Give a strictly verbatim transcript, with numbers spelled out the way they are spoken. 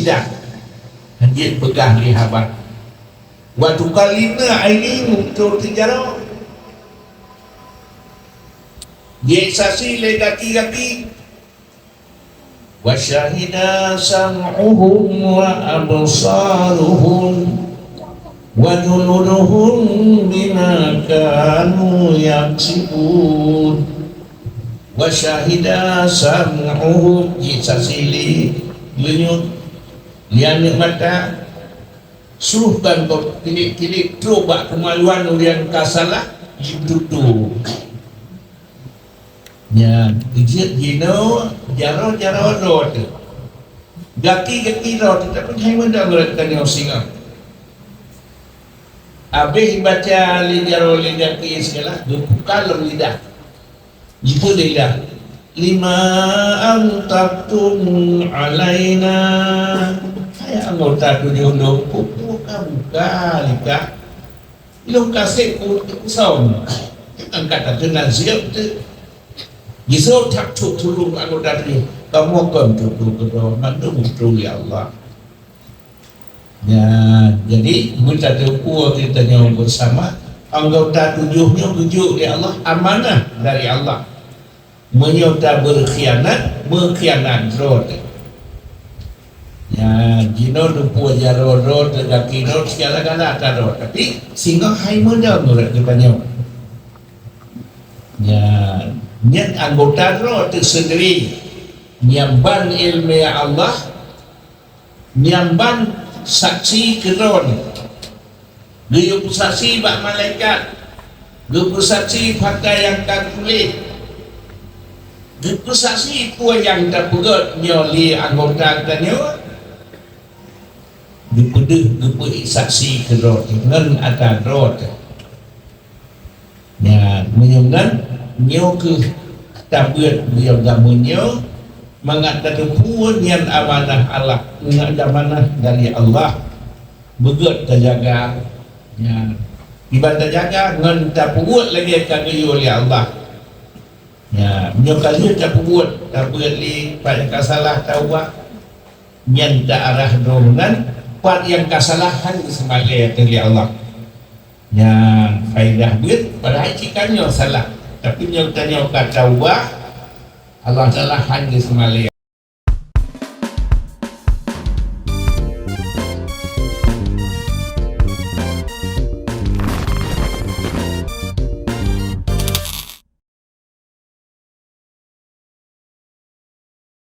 Dah, hanjeuet peugah lé haba. Wa tukallimuna aidihim, muto teujaroe. Jeuet saksi lé gaki-gaki. Wa syahida sam'uhum wa absaruhum wa juluduhum bima kanu yaksibun. Wa syahida sam'uhum, jeuet saksi lé meunyoe, lé aneuk mata, seuruh ban gob tilik-tilik trok bak keumaluan ureueng ka salah, jitutoe. Nyan, jeuet jinoe jaroe-jaroe droe teuh. Gaki-gaki droe teuh, tapi hai meunan ureueng tanyoe singoh. Abéh baca lé jaroe lé gaki sigala, geubuka lom lidah. Jipeue lé lidah, "Lima antaktum alaina." Hai anggota tujoh lôn, peue-peue ka buka lidah? Lôn ka sép ku-, kusöm. Angkat tangan siab teuh. Jisöm that trok tulông anggota tujoh. Kamoe kon tutoe keudroe, mandum tutoe lé Allah. Ya, jadi, meutateupeue geutanyoe beusama, anggota tujoh nyoe geujok lé Allah, amanah dari Allah. Meunyoe tabeukhianat, meukhianat droe teuh. Ya, jinoe tupeue jaroe droe teuh, gaki droe, sigala-gala ata droe. Tapi, singoh hai meunan ureueng geutanyoe. Ya, nyan anggota droe teuh seundiri. Nyan ban iéleumé Allah, nyan ban saksi keu droe nyoe. Geuyue peusaksi bak malaikat, geupeusaksi fakta nyang ka geutuléh, geupeusaksi peue nyang tapeugét nyoe lé anggota geutanyoe, geupeudeuh geupeuék saksi keu droe teuh ngon ata droe teuh. Nyan, meunyoe nyan, nyoe kheueh tabeuet beuyoe gameunyoe, mangat tateupeue nyan amanah Allah, nyan amanah dari Allah. Beugét tajaga. Nyan, kiban tajaga ngon tapeubuet lagée ka geuyue lé Allah. Nyan, meunyoe ka lheueh tapeubuet, tabeuet lé pat nyang ka salah, taubat, nyan ta arah droe meunan, pat nyang ka salah han geuseumalée ateueh lé Allah. Nyan faedah beuet, padahai cit ka nyoe salah. Tapi nyoe tanyoe ka taubat, Allah Taala han geuseumalée.